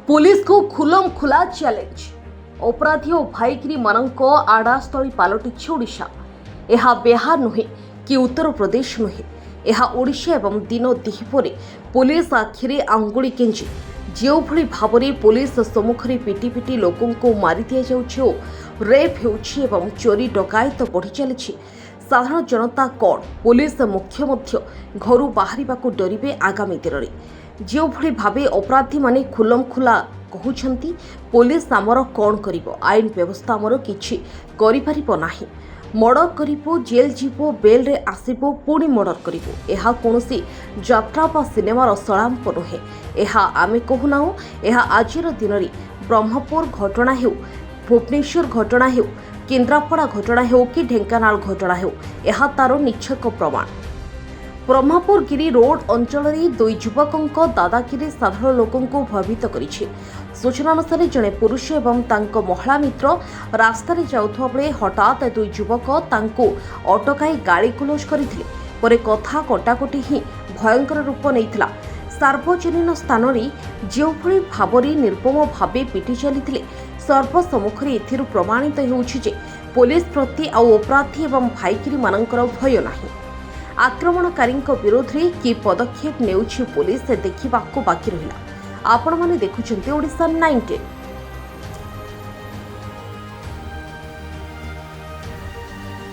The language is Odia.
ପୋଲିସକୁ ଖୁଲମ ଖୁଲା ଚ୍ୟାଲେଞ୍ଜ। ଅପରାଧୀ ଓ ଭାଇଗିରିମାନଙ୍କ ଆଡ୍ଡାସ୍ଥଳୀ ପାଲଟିଛି ଓଡ଼ିଶା। ଏହା ବିହାର ନୁହେଁ କି ଉତ୍ତରପ୍ରଦେଶ ନୁହେଁ, ଏହା ଓଡ଼ିଶା। ଏବଂ ଦିନ ଦ୍ୱିପହରେ ପୋଲିସ ଆଖିରେ ଆଙ୍ଗୁଳି କେଞ୍ଜି ଯେଉଁଭଳି ଭାବରେ ପୋଲିସ ସମ୍ମୁଖରେ ପିଟି ପିଟି ଲୋକଙ୍କୁ ମାରି ଦିଆଯାଉଛି ଓ ରେପ୍ ହେଉଛି ଏବଂ ଚୋରି ଡକାୟତ ବଢ଼ି ଚାଲିଛି, ସାଧାରଣ ଜନତା କ'ଣ, ପୋଲିସ ମୁଖ୍ୟ ମଧ୍ୟ ଘରୁ ବାହାରିବାକୁ ଡରିବେ ଆଗାମୀ ଦିନରେ। ଯେଉଁଭଳି ଭାବେ ଅପରାଧୀମାନେ ଖୁଲମ ଖୁଲା କହୁଛନ୍ତି, ପୋଲିସ ଆମର କ'ଣ କରିବ, ଆଇନ ବ୍ୟବସ୍ଥା ଆମର କିଛି କରିପାରିବ ନାହିଁ, ମର୍ଡର କରିବୁ, ଜେଲ୍ ଯିବୁ, ବେଲ୍ରେ ଆସିବୁ, ପୁଣି ମର୍ଡର କରିବୁ। ଏହା କୌଣସି ଯାତ୍ରା ବା ସିନେମାର ସଂଳାପ ନୁହେଁ। ଏହା ଆମେ କହୁନାହୁଁ। ଏହା ଆଜିର ଦିନରେ ବ୍ରହ୍ମପୁର ଘଟଣା ହେଉ, ଭୁବନେଶ୍ୱର ଘଟଣା ହେଉ, କେନ୍ଦ୍ରାପଡ଼ା ଘଟଣା ହେଉ କି ଢେଙ୍କାନାଳ ଘଟଣା ହେଉ, ଏହା ତାର ନିଚ୍ଛକ ପ୍ରମାଣ। ବ୍ରହ୍ମପୁର ଗିରି ରୋଡ୍ ଅଞ୍ଚଳରେ ଦୁଇ ଯୁବକଙ୍କ ଦାଦାଗିରି ସାଧାରଣ ଲୋକଙ୍କୁ ଭୟଭୀତ କରିଛି। ସୂଚନା ଅନୁସାରେ, ଜଣେ ପୁରୁଷ ଏବଂ ତାଙ୍କ ମହିଳା ମିତ୍ର ରାସ୍ତାରେ ଯାଉଥିବା ବେଳେ ହଠାତ୍ ଦୁଇ ଯୁବକ ତାଙ୍କୁ ଅଟକାଇ ଗାଳି ଗୁଲଜ କରିଥିଲେ। ପରେ କଥା କଟାକଟି ହିଁ ଭୟଙ୍କର ରୂପ ନେଇଥିଲା। ସାର୍ବଜନୀନ ସ୍ଥାନରେ ଯେଉଁଭଳି ଭାବରେ ନିର୍ମମ ଭାବେ ପିଟି ଚାଲିଥିଲେ ସର୍ବସମ୍ମୁଖରେ, ଏଥିରୁ ପ୍ରମାଣିତ ହେଉଛି ଯେ ପୋଲିସ ପ୍ରତି ଆଉ ଅପରାଧୀ ଏବଂ ଭାଇଗିରିମାନଙ୍କର ଭୟ ନାହିଁ। ଆକ୍ରମଣକାରୀଙ୍କ ବିରୋଧରେ କି ପଦକ୍ଷେପ ନେଉଛି ପୋଲିସ, ଦେଖିବାକୁ ବାକି ରହିଲା। ଆପଣମାନେ ଦେଖୁଛନ୍ତି ଓଡ଼ିଶା 19।